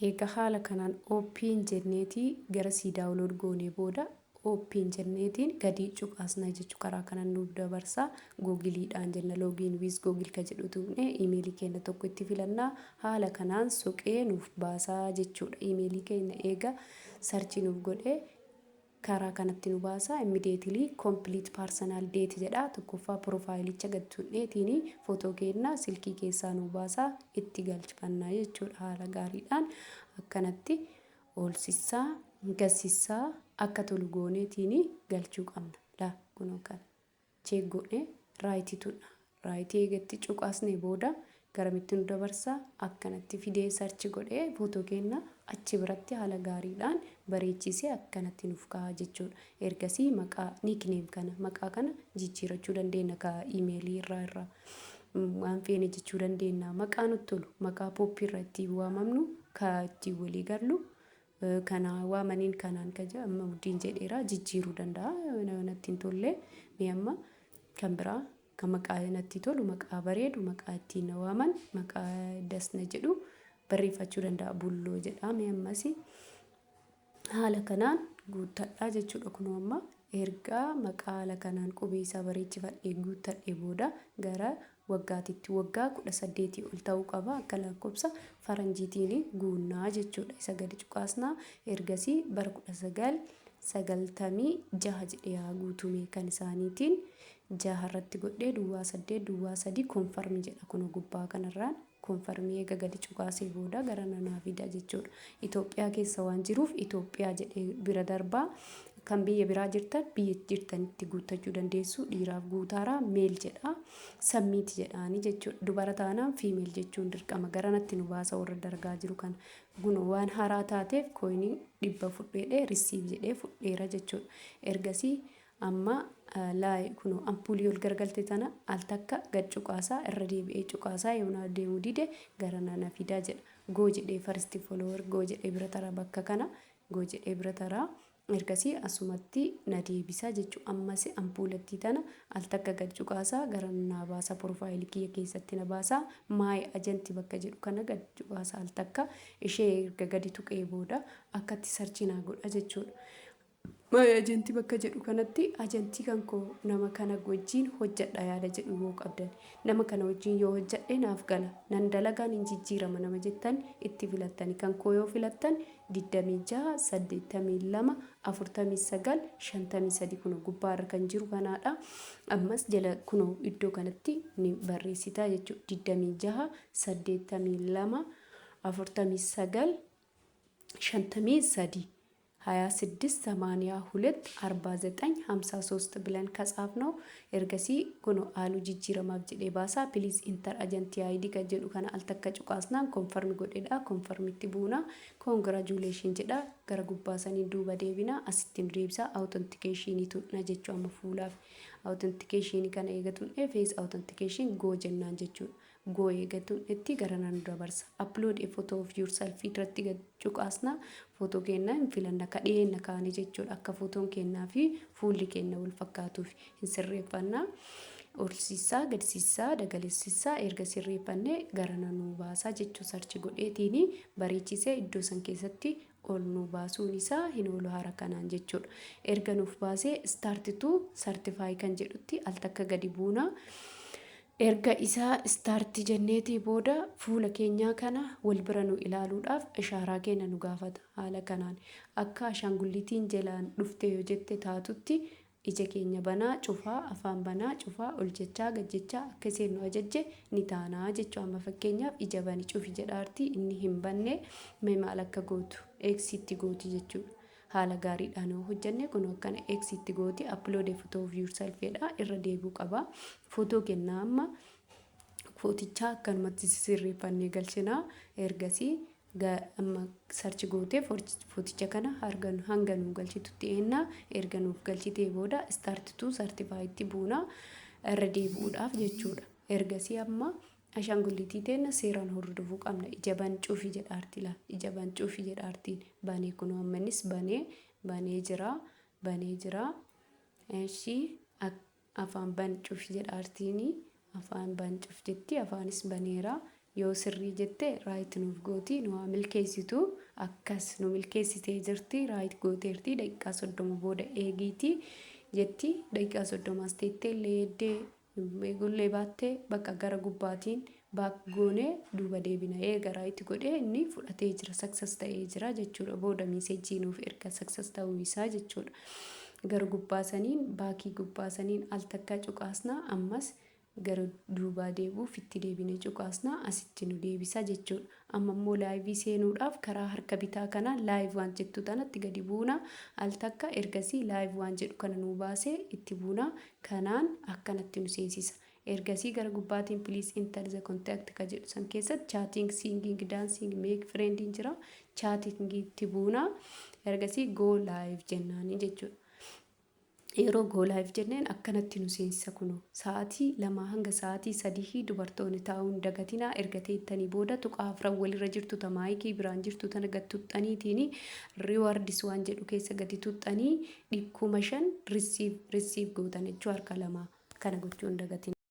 Egaa haala kanaan open jenneetii gara sii download goonee booda, open jenneetiin gadi cuqaasna jechuu. Karaa kanan nuuf dabarsaa. Googiliidhaan jenna, login with Google ka jedhu tuqne, iimeelii keenya tokko itti filannaa. Haala kanaan soqee nuuf baasaa jechuudha. Iimeelii keenya eega search nuuf godhee karaa kanatti nu baasaa. Immediately complete personal data jedha. Tokkoffaa piroofaayilicha gad tuqneetiin footoo keenya silkii keessaa nu baasaa, itti galchifannaa jechuudha. Haala gaariidhaan akkanatti oolsissaa gassissaa akka tolu gooneetiin galchuu qabna. Laa, kunoo kana check goonee right tuqna. Right eegatti cuqaasnee booda garamitti nu dabarsaa? Akkanatti fidee search godhee footoo keenya achi biratti haala gaariidhaan bareechisee akkanatti nuuf ka'a jechuudha. Ergasii maqaa, nickname kana, maqaa kana jijjiirachuu dandeenya. Ka iimeelii irraa waan feene jechuu dandeenya. Maqaa nutti tolu, maqaa pooppii irra ittiin waamamnu, ka ittiin walii gallu kana waamaniin kanaan ka amma muddiin jedheera jijjiiruu danda'a. Natti hin tolle, mee amma kan biraa kan maqaa natti tolu, maqaa bareedu, maqaa ittiin na waaman, maqaa dasna jedhu barreeffachuu danda'a. Bulloo jedha. Mee ammas haala kanaan guuttadhaa jechuudha. Kunoo amma ergaa maqaa haala kanaan qubee isaa bareechifadhee guuttadhee booda gara waggaatitti, waggaa 18 ol ta'uu qaba, akka lakkoofsa faranjiitiin guunnaa jechuudha. Isa gadi cuqaasnaa. Ergasii bara 1996 jedhee haa guutume. Kan isaaniitiin jaha irratti godhee 08 03 confirm jedha. Kun gubbaa kanarraan confirm eega gadi cuqaasee booda gara nanaa fida jechuudha. Itoophiyaa keessa waan jiruuf Itoophiyaa jedhee bira darbaa. Kan biyya biraa jirtan biyya jirtanitti guuttachuu dandeessu. Dhiiraaf guutaaraa male jedha. Submit jedhaanii jechuudha. Dubara taanaan female jechuun dirqama. Garanatti nu baasa warra dargaa jiru kana. Kun waan haaraa taateef coin 100 fudheedhee receive jedhee fudheera jechuudha. Ergasii amma laayee kun ampuulii ol garagalte tana al takka gad cuqaasaa, irra deebi'ee cuqaasaa. Yoonaa deemuu dide gara nana fidaa jedha. Go jedhee, first follower go jedhee bira taraa. Bakka kana go jedhee bira taraa. Ergasii asumatti na deebisaa jechuudha. Ammas ampuulattii tana al takka gad cuqaasaa, gara naa baasa, profaayilii kiyya keessatti na baasaa. My agent bakka jedhu kana gad cuqaasaa al takka. Ishee erga gadi tuqee booda akkatti search naa godha jechuudha. My agent bakka jedhu kanatti ajantii kan koo nama kana wajjin hojjedha yaada jedhu yoo qabdan, nama kana wajjin yoo hojjedhe naaf gala, nan dalagaan hin jijjiirama nama jettan itti filattani. Kan koo yoo filattan 26 82 49 53, kun gubbaarra kan jiru kanaadha. Ammas jala kunoo iddoo kanatti ni barreessitaa jechuudha. 26 82 49 53, 26 82 49 53 ብለን ከጻፍነው ergasii kun haaluu jijjiiramaaf jedhee baasaa. Please enter agent ID kan jedhu kana al takka cuqaasnaan confirm godhedha. Confirmitti buuna. Congratulation jedha. Gara gubbaa sanii duuba deebina. Asitti nu deebisa. Authentication tuqna jechuu. Amma fuulaaf authentication kana eegatuun face authentication go jennaan jechuudha. Go eegatuun itti gara nan dabarsa. Upload a photo of yourself irratti cuqaasna. Footoo keenya hin filanna, ka dhiyeenya kaane jechuudha. Akka footoon keenyaa fi fuulli keenya wal fakkaatuuf hin sirreeffanna. Olsiisaa, gadsiisaa, dagalessisaa erga sirreeffannee gara nu baasaa jechuu. Search godheetiin bareechisee iddoo san keessatti ol nu baasuun isaa hin oolu haara kanaan jechuudha. Erga nuuf baasee start to certify kan jedhutti al takka gadi buuna. Erga isaa start jenneetii booda fuula keenyaa kana wal bira nu ilaaluudhaaf ishaaraa keenya nu gaafata. Haala kanaan akka ashaangulliitiin jalaan dhufte yoo jette taatutti ija keenya banaa cufaa, afaan banaa cufaa, ol jechaa gad jechaa akka isheen nu ajajje ni taanaa jechuu. Amma fakkeenyaaf ija bani cufi jedhaarti, inni hin banne. Mee maal akka gootu X itti gooti jechuudha. Haala gaariidhaan yoo hojjenne kun akkana X itti gooti. Upload a photo of yourself jedha, irra deebi'uu qaba. Footoo kennaa amma footichaa akkanumatti sirreeffannee galchinaa. Ergasii amma search gootee footicha kana hanga nuu galchitutti eennaa. Erga nuuf galchitee booda start to certifyitti buunaa irra deebi'uudhaaf jechuudha. Ergasii amma ashaangulliitii teenna seeraan hordofuu qabna. Ija ban cufi jedha arti laa. Ija ban cufi jedha artiin. Banee kunoo amma innis banee banee jira, banee jira. Ishii afaan ban cufi jedha artiini. Afaan ban cuf jetti, afaanis baneera. Yoo sirrii jette right nuuf gooti, nu haa milkeessitu. Akkas nu milkeessitee jirti, right gooteerti. Daqiiqaa 30 booda eegiiti jetti. Daqiiqaa 30s teettee illee eeddee eegullee baattee, bakka gara gubbaatiin back goonee duuba deebina. Eega right godhee inni fudhatee jira, success ta'ee jira jechuudha. Booda message nuuf erga success ta'uu isaa jechuudha. Gara gubbaa saniin, back gubbaa saniin al takka cuqaasnaa, ammas gara duubaa deebi'uuf itti deebinee cuqaasnaa, asitti nu deebisa jechuudha. Amma immoo live seenuudhaaf karaa harka bitaa kana live waan jettu tanatti gadi buuna al takka. Ergasii live waan jedhu kana nu baasee itti buuna. Kanaan akkanatti nu seensisa. Ergasii gara gubbaatiin "Please enter the contact" ka jedhu san keessatti chatting, singing, dancing, make friendiin jira. Chattingiitti buuna. Ergasii go live jennaanii jechuudha. Yeroo go live jenneen akkanatti nu seensisa kunoo. Sa'aatii 2 hanga sa'aatii 3 dubartoonni taa'uun dagatinaa. Erga teettanii booda tuqaa afran walirra jirtu ta mic biraan jirtu tana gad tuxxaniitiin rewards waan jedhu keessa gadi tuxxanii 5,000 receive gootan jechuu. Harka lamaa kana gochuun dagatinaa.